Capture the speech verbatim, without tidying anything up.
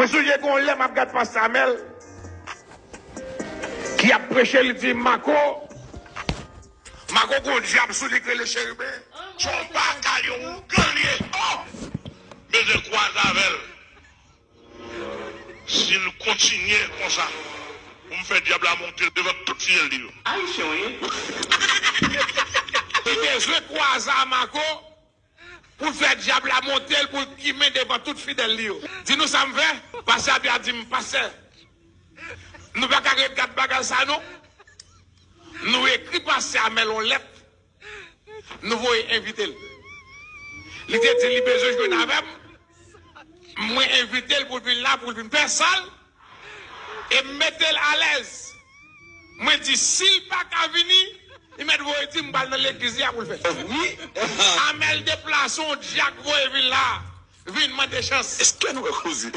Sonje gen yon lè m ap gad pastè Amèl ki ap preche, li di, Mako, Mako gon dyab sou li k rele Cheriben. Se yon bakal, yon ougan li ye. Oh! Bezwen kwaze avè l. Si l kontinye konsa, pou m fè dyab la monte l devan tout fidèl li yo. Ayisyen w ye. Li bezwen kwaze a Mako pou l fè dyab la monte l, pou l gimen devan tout fidèl li yo. Di nou sa m fè. Pastè Abya di m, Pastè, nou pa ka ret gad bagay sa non. Nou ekri pastè Amèl yon lèt. Nou voye envite l. Li te di li bezwen jwenn avè m. Mwen envite l pou l vin la, pou l vin fè sa l. E m mete l alèz. Mwen di, si l pa ka vini, li mèt voye di m pral nan legliz li a pou l fè. Wi. Amèl deplase, yon dyak voye vin la. Vin mande chans. Èske nou wè koze?